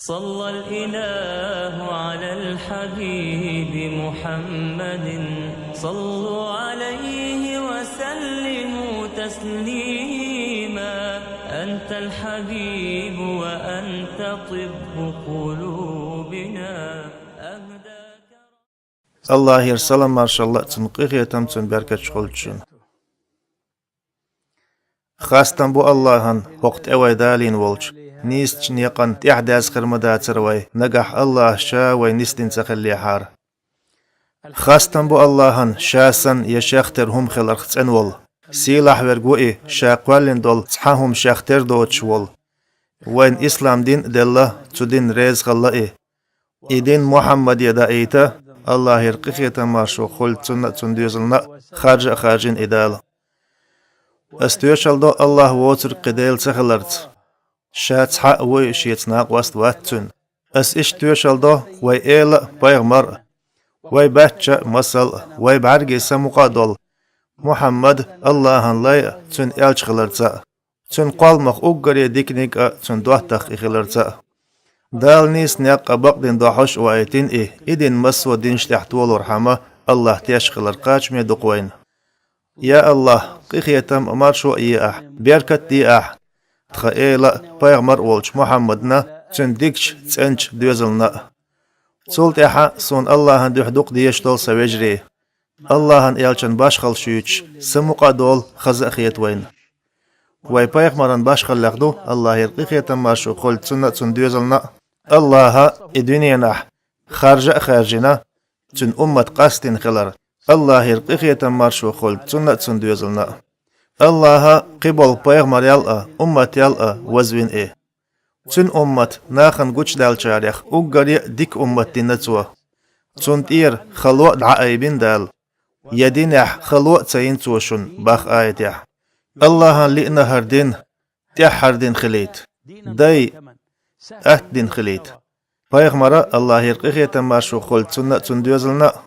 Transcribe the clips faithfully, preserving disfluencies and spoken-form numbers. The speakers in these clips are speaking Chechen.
صلى الإله على الحبيب محمد. صلوا عليه وسلموا تسليما. أنت الحبيب وأنت طب قلوبنا. أهداك Аллахьера салам-маршалла а, цуьнан къинхетам, цуьнан беркаташ хуьлда шуна. Хастам бу Аллахьан, хӀокху тӀе вай далийна волчу нийсачу некъан тӀаьхьа деза хир ма дацара вай, нагахь Аллахьа Ша вай нисдина ца хиллехьара. Хастам бу Аллахьан, Ша санна я Шех тера хӀума хиларх цӀена волу. Сийлахь верг ву И, Ша кхоьллина долу цхьа а хӀума Шех тера доцуш волу. Вайна ислам дин а делла, цу динна реза хилла И. И дин Мухьаммаде даийта, Аллахьера къинхетам-маршо хуьлда цунна а, цуьнан доьзална а, харжа а харжина И Дала. Ас тоьшалла до Аллахь воцург кхин Дела ца хиларца. Ша цхьаъ ву И, Шеца накъост вац Цуьнан. Ас иштта тоьшалла до вай эла а, пайхамар а, вай баьчча а, масал а, вай бӀаьргийн са мукъа а долу Мухьаммад Аллахьан лай а, Цуьнан элча хиларца а. Цуьнан кхолламах уггаре диканиг а, Цуьнан доттагӀа И хиларца а. Дала нийса некъ а, бакъдин дохьуш а ваийтина И, И дин массо а динаш тӀехь толорхьама, Аллахь теш хилар кхачаме ду-кх вайна. Я Аллахь, къинхетам а, маршо а е Ахь, беркат а де Ахь тхан эла а, пайхамар а волчу Мухьаммадна, цуьнан дикачу, цӀеначу доьзална а. Цул тӀаьхьа суна Аллахьан дуьхьа дукха дезаш долу сан вежарий. Аллахьан элчан башхалла шуьйцуш, са мукъа а долу, хаза а хета вайна. Вай пайхамаран башхаллех ду, Аллахьера къинхетам-маршо хуьлда цунна а, цуьнан доьзална а, Аллахьа и дуьненахь харжа а хаьржина, Цуьнан уммат къастийна хилар, Аллахьера къинхетам-маршо хуьлда цунна а, цуьнан доьзална а. Аллахьа кхин болу пайхамарел а, уммател а вазвина И. Цуьнан уммат нахана гучудаьллачарех уггаре а дика уммат дина Цо. Цунна тӀера хало а дӀа а айбина Дала. Я динехь хало а ца йина Цо шуна, боху аятехь. Аллахьан лиъна хӀара дин тӀаьххьара дин хилийта, дай атта дин хилийта. Пайхамара, Аллахьера къинхетам-маршо хуьлда цунна а, цуьнан доьзална а,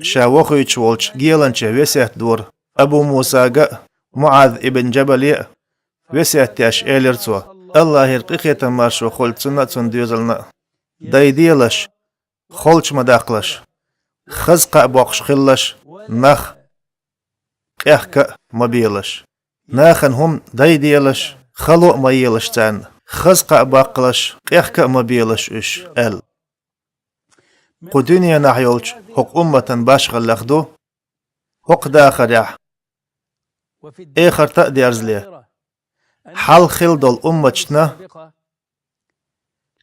ша вохуьйтуш волчу геланчех весет дора, Абу Мусага а, МуӀаз ибн Джабале а весет деш элира цо, Аллахьера къинхетам-маршо хуьлда цунна а, цуьнан доьзална а: «Дайделаш, холчу ма даккхалаш, хаза кхаъ боккхуш хилалаш, нах къехка а ма белаш. Нахана хӀума дайделаш, хало а ма елаш царна, хаза кхаъ баккхалаш, къехка а ма белаш уьш», — аьлла. Кху дуьненахь йолчу хӀокху умматан башхаллех ду хӀокху дахарехь, эхарта а дерзале, хьалха хилла долу умматашна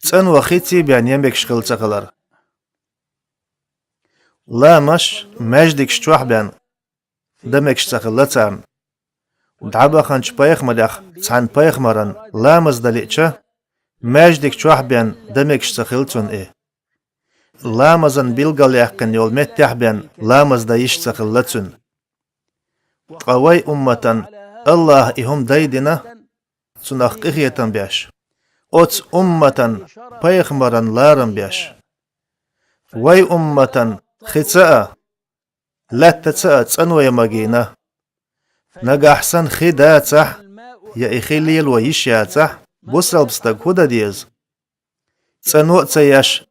цӀанво хиций бен ян мегаш хилла ца хилар. Ламазаш маьждигаш чохь бен дан мегаш ца хилла царна. ДӀабаханчу пайхамарех цхьана пайхамаран ламаз дан лиъча, маьждиг чохь бен дан мегаш ца хилла цунна и. Ламазан билгал яьккхина йолу меттехь бен ламаз дан йиш ца хилла цуьнан. Ткъа вай умматан Аллаха и хӀума дайдина, цунах къинхетам беш, оцу умматан пайхамаран ларам беш. Вай умматан хица а, лаьттаца а цӀано ян магийна. Нагахь санна хи дацахь, я и хи лело йиш яцахь, бусалба стаг хӀун дан деза? ЦӀано а ца еш,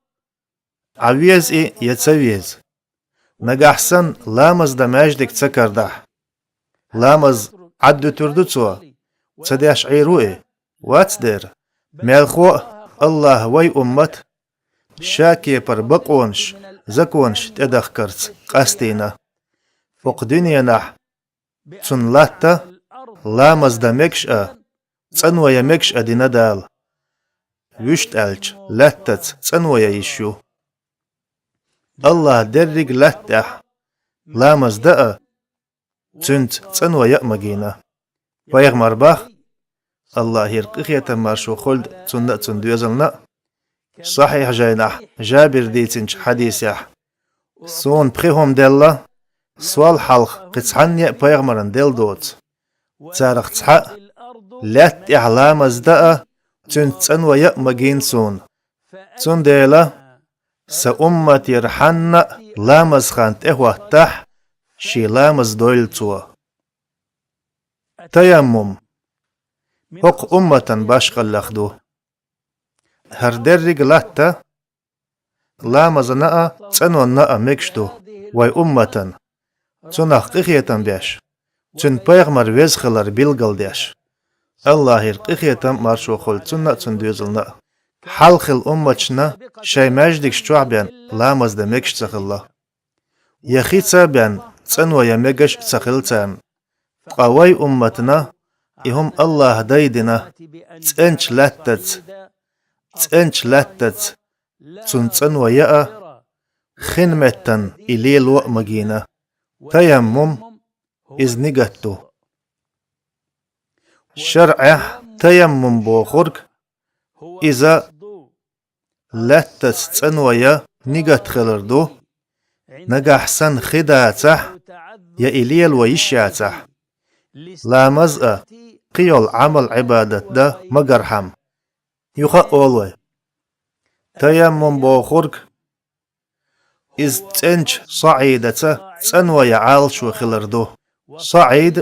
Ӏа веза и я ца веза. Нагахь санна ламаз дан маьждиг ца карадахь, ламаз Ӏаддуьтур ду цо, ца деш Ӏийр ву и? Вац дера. Мелхо а Аллаха вай уммат ша кепара бакъонаш, законаш тӀедахкарца къастийна. ХӀокху дуьненахь цунна латта ламаз дан мегаш а, цӀано ян мегаш а дина Дала. Вуьшта аьлча, лаьттаца цӀано ян йиш ю. Аллаха дерриг лаьтта тӀехь ламаз дан а, цуьнца цӀано ян а магийна. Пайхамар бах, Аллахера къинхетам маршо хуьлда цунна а, цунна доьзална а, сахьихь жайнахь Жабира дийцинчу хьадисехь: «Суна пхи хӀума делла, сол хьалха кхин цхьанне а пайхамаран делла доцу. Царах цхьаъ лаьтта тӀехь ламаз дан а, цуьнца цӀано ян а магийна суна. Цундела сан умматера хьанна а ламаз хан тӀехӀоттахь, шен ламаз дойла цо». Таяммум хӀокху умматан башхаллех ду. ХӀара деррига латта ламазана а, цӀенонна а мегаш ду вай умматан, цунах къинхетам беш, цуьнан пайхамар веза хилар билгалдеш. Аллахьера къинхетам, маршо хуьлда цунна а, цуьнан доьзална а. Хьалххилла умматашна шайн маьждигаш чохь бен ламаз дан мегаш ца хилла. Я хи ца бен цӀано ян мегаш а ца хилла царна. Ткъа вай умматана и хӀума Аллахьа дайдина, цӀеначу лаьттаца, цӀеначу лаьттаца цунна цӀано ян а, хин меттана и лело а магийна. Таяммум иза нигат ду. ШарӀехь таяммум бохург иза лаьттаца цӀано ян нигат хилар ду, нагахь санна хи дацахь, я и лело йиш яцахь, ламаз а, кхин йолу Ӏамал-Ӏибадат дан магархьама. Юха а олу вай: таяммум бохург иза цӀеначу саӀидаца цӀано ян Ӏалашо хилар ду. СаӀид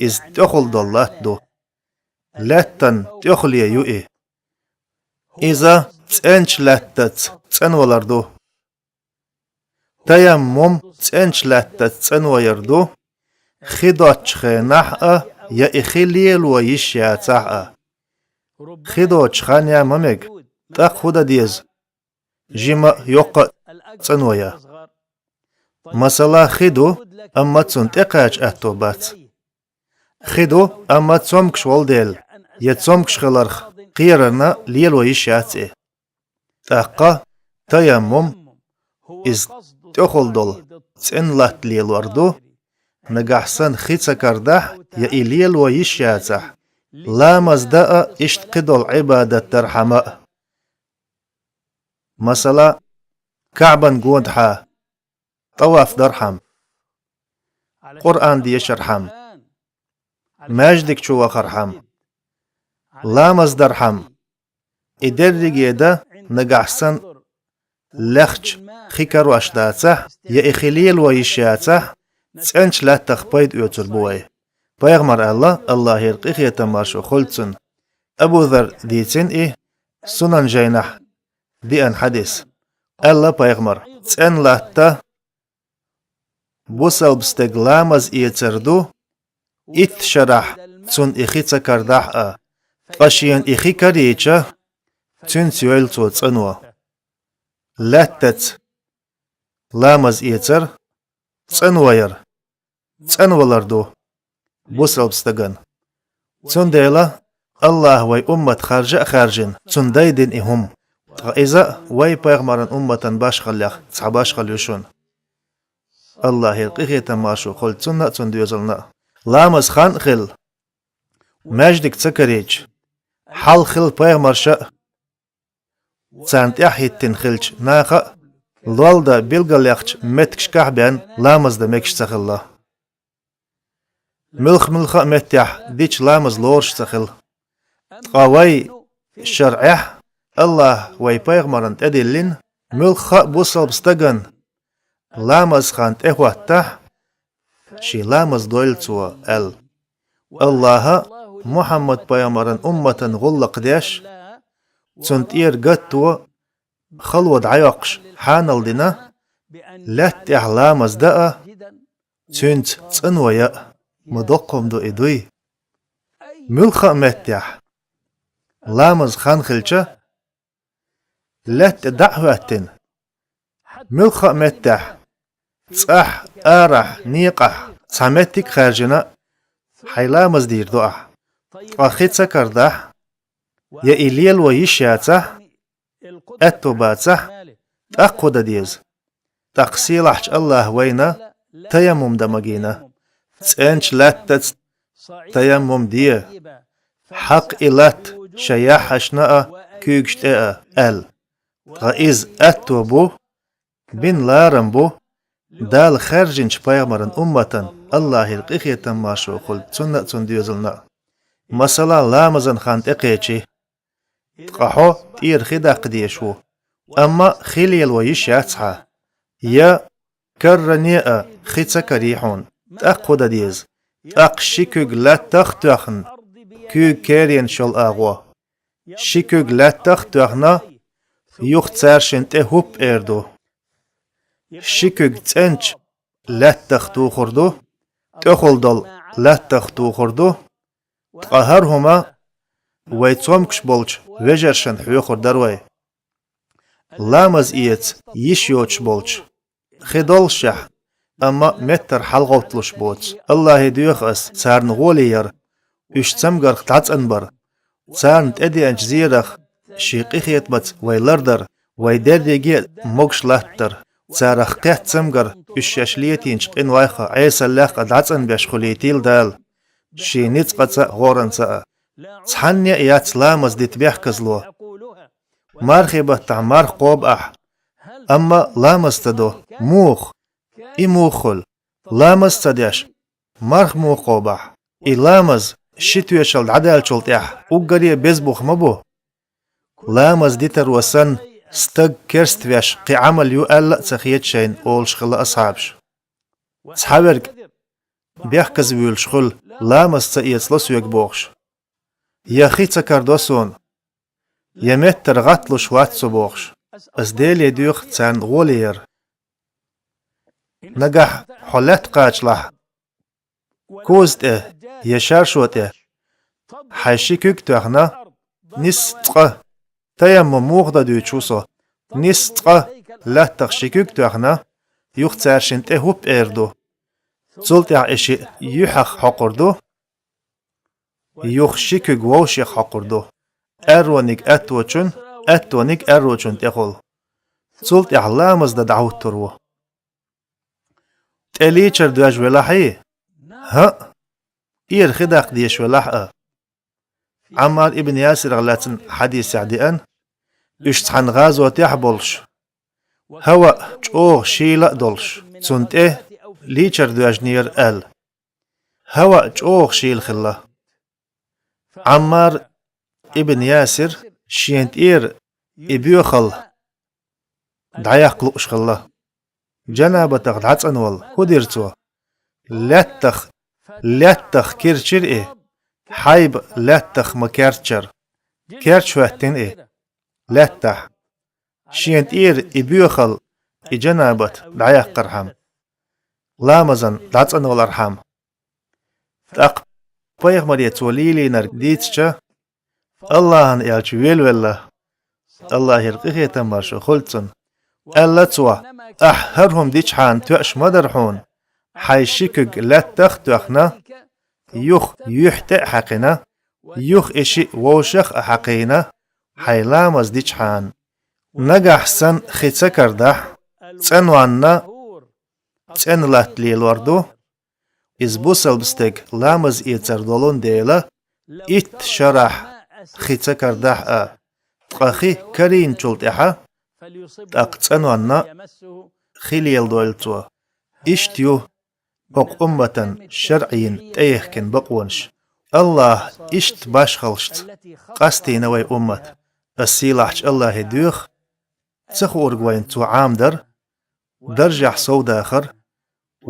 иза тӀехула долу латта ду. Лаьттан тӀехуле ю и. Иза цӀеначу лаьттаца цӀанвалар ду. Таяммум цӀеначу лаьттаца цӀанваяр ду, хи доцучу хенахь а, я и хи лело йиш яцахь а. Хи доцучу хан ян ма мега, тӀаккха хӀун дан деза? Жима а, йоккха а цӀано ян. Масала, хи ду, амма цунна тӀекхача аьтто бац. Хи ду, амма цомгуш волу дела, я цомгуш хиларх кхерарна лело йиш яц и. ТӀаккха таяммум, иза тӀехула долу цӀена латта лелор ду, нагахь санна хи ца кардахь, я и лело йиш яцахь, ламаз дан а, иштта кхидолу Ӏибадат дархьама а. Масала, КаӀбан гондахьа тӀаваф дархьама, Къуръан дешархьама, маьждиг чу вахархьама, ламаз дархьама, и дерриге дан, нагахь санна лехча хи карош дацахь, я и хи лело йиш яцахь, цӀеначу лаьттах пайда оьцур бу вай. Пайхамар аьлла, Аллахьера къинхетам, маршо хуьлда цунна, Абу Зарра дийцина и, Сунан жайнахь деана хьадис. Аьлла пайхамар: цӀена латта бусалба стеган ламаз эцар ду, итт шарахь цунна и хи ца кардахь а, ткъа шена и хи карийча, цуьнца йойла цо цӀано. Лаьттаца ламаз эцар, цӀанваяр, цӀанвалар ду бусалба стагана. Цундела Аллахьа вай уммат харжа а хаьржина, цунна дайдина и хӀума. Ткъа иза а вай пайхамаран умматан башхаллех цхьа башхалла ю шуна. Аллахьера къинхетам, маршо хуьлда цунна а, цуьнан доьзална а. Ламаз хан а хилла, маьждиг ца карийча, хьалха хилла пайхамарша а, царна тӀаьхьахӀиттина хиллачу наха а лолла дан билгалъяхча меттигашкахь бен ламаз дан мегаш ца хилла. Муьлхха-муьлхха а меттехь дича ламаз лоруш ца хилла. Ткъа вай шарӀехь Аллахьа вай пайхамарна тӀедиллина, муьлхха а бусалба стагана ламаз хан тӀехӀоттахь, шен ламаз дойла цо аьлла. Аллахьа Мухьаммад-пайхамаран умматан гӀуллакх деш, цунна тӀера гатто, хало дӀайоккхуш хьанал дина, лаьтта тӀехь ламаз дан а, цуьнца цӀано ян а. Ма доккха хӀума ду и, дуй? Муьлхха а меттехь, ламаз хан хилча, лаьтта тӀе дӀа а хӀоьттина, муьлхха а меттехь, цӀахь, арахь, некъахь цхьа меттиг а хаьржина, хьайн ламаз дийр ду ахь. Ткъа хи ца кардахь, я и лело йиш яцахь, аьтто бацахь, тӀаккха хӀун дан деза? ТӀаккха сийлахьчу Аллахьа вайна таяммум дан магийна. ЦӀеначу лаьттаца таяммум де. Хьакха и латта шайн яххьашна а, куьйгаш тӀе а, аьлла. Ткъа иза аьтто бу, бина ларам бу Дала хаьржинчу пайхамаран умматан, Аллахьера къинхетам, маршо хуьлда цунна а, цуьнан доьзална а. Масала, ламазан хан тӀекхечи, ткъа хьо тӀера хи даккха дезаш ву, амма хи лело йиш яц хьан. Я карране а хи ца карий хьуна, тӀаккха хӀун дан деза? ТӀаккха ши куьг лаьттах а тоьхна, куьйга керенаш йолу агӀо, ши куьг лаьттах а тоьхна, юха цара шин тӀе хӀуп эр ду. Ши куьг цӀеначу лаьттах тухур ду, тӀехула долу лаьттах тухур ду, ткъа хӀара хӀума вай цомгуш болчу вежаршна хьоьхур дара вай. Ламаз эца йиш йоцуш болчу хи доллушехь, амма меттара хьалагӀовтталуш боцу. Аллахе доьху ас царна гӀоле яр, уьш цамгарх дӀацӀанбар, царна тӀедеанчу зерах шен къинхетамца вай лардар, вай дерриге а могуш латтар. Царах кхетта цамгар уьш шаьш летийначу къинойх а, Ӏесаллех а дӀацӀанбеш хуьлийтийла Дала, шен ницкъаца а, гӀоранца а. Цхьанне а яц ламаз дита бехказло. Мархи баттахь марх кхобу ахь, амма ламаз ца до, муха? И муха хуьлу? Ламаз ца деш, марх муха кхобу ахь? И ламаз ши тоьшалла дӀадаьллачул тӀаьхьа уггаре а беза бух ма бу. Ламаз дитаро санна, стаг керста веш кхин Ӏамал ю аьлла а ца хета шайна, олуш хилла асхьабаш. Цхьаверг бехказа вуьйлуш хуьлу, ламаз ца эцало соьга бохуш. Я хи ца карадо суна, я меттара гӀатталуш вац со бохуш. Ас Деле доьху царна гӀоле яр. Нагахь хьо лаьтта кхачалахь, коза тӀе я шаршо тӀе хьайн ши куьг а тоьхна, нисса цкъа, таяммум муха дан дуьйцуш ву со, нисса цкъа лаьттах ши куьг а тоьхна, юха цара шин тӀе хӀуп эр ду. Цул тӀаьхьа и шиъ юьхьах хьокхур ду, юха ши куьг вовшех хьокхур ду, аьррониг аьтточун, аьттониг аьррочун тӀехула. Цул тӀаьхьа ламаз дан дӀахӀуттур ву. ТӀе лийчар доьжна велахьий? ХӀаъ. Ира хи даккха дезаш велахь а. Ӏаммар ибн Ясирах лаьцна хьадисехь деана, уьш цхьана гӀазотехь а болуш, хӀаваъ чӀогӀа шийла а долуш, цунна тӀе лийчар доьжнера аьлла. ХӀаваъ чӀогӀа шийла хилла. Ӏаммар ибн Ясир шена тӀера и боьхалла дӀаяккха лууш хилла. Джанабатах дӀацӀанвала, хӀун дира цо? Лаьттах, лаьттах кирчира и, хьайба лаьттах ма керчара. Керч хӀоьттина и лаьттахь. Шена тӀера и боьхалла, и джанабат дӀаяккхархьама, ламазан дӀацӀанвалархьама. ТӀаккха пайхамаре цо лелийнарг дийцича, Аллахьан элча велавелла, Аллахьера къинхетам маршо хуьлда цунна, аьлла цо: «Ахь хӀара хӀума дичхьана тоьаш ма дара хьуна, хьайн ши куьг лаьттах а тоьхна, юха юьхь тӀе а хьаькхина, юха и шиъ вовшах а хьакхийна, хьайн ламаз дичхьана. Нагахь санна хи ца карадахь, цӀенонна цӀена латта лелор ду, иза бусалба стеган ламаз эцар долун дела, итт шарахь хи ца карадахь а, ткъа хи карийначул тӀаьхьа, тӀаккха цӀенонна хи леладойла цо». Иштта ю хӀокху умматан шарӀийн тӀеихкина бакъонаш. Аллахьа иштта башхаллашца къастийна вай уммат. Ас сийлахьчу Аллахье доьху, ца хуург вайна цо Ӏамадар, даржехь совдахар,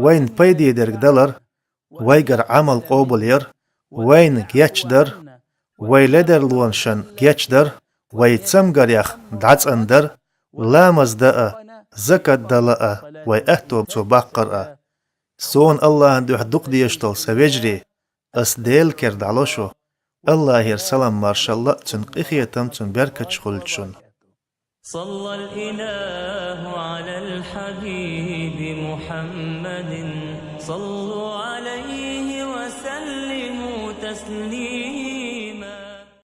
вайна пайде дерг далар, вайгара Ӏамал къобалъяр, вайна гечдар, вай ледарлонашна гечдар, вай цамгарех дӀацӀандар, ламаз дан а, закат дала а, вай аьтто цо баккхар а. Суна Аллахьан дуьхьа дукха дезаш долу сан вежарий, ас Делан кара дӀало шу. Аллахьера салам-маршалла а, цуьнан къинхетам, цуьнан беркаташ хуьлда шуна. صلى الإله على الحبيب محمد. صلوا عليه وسلموا تسليما.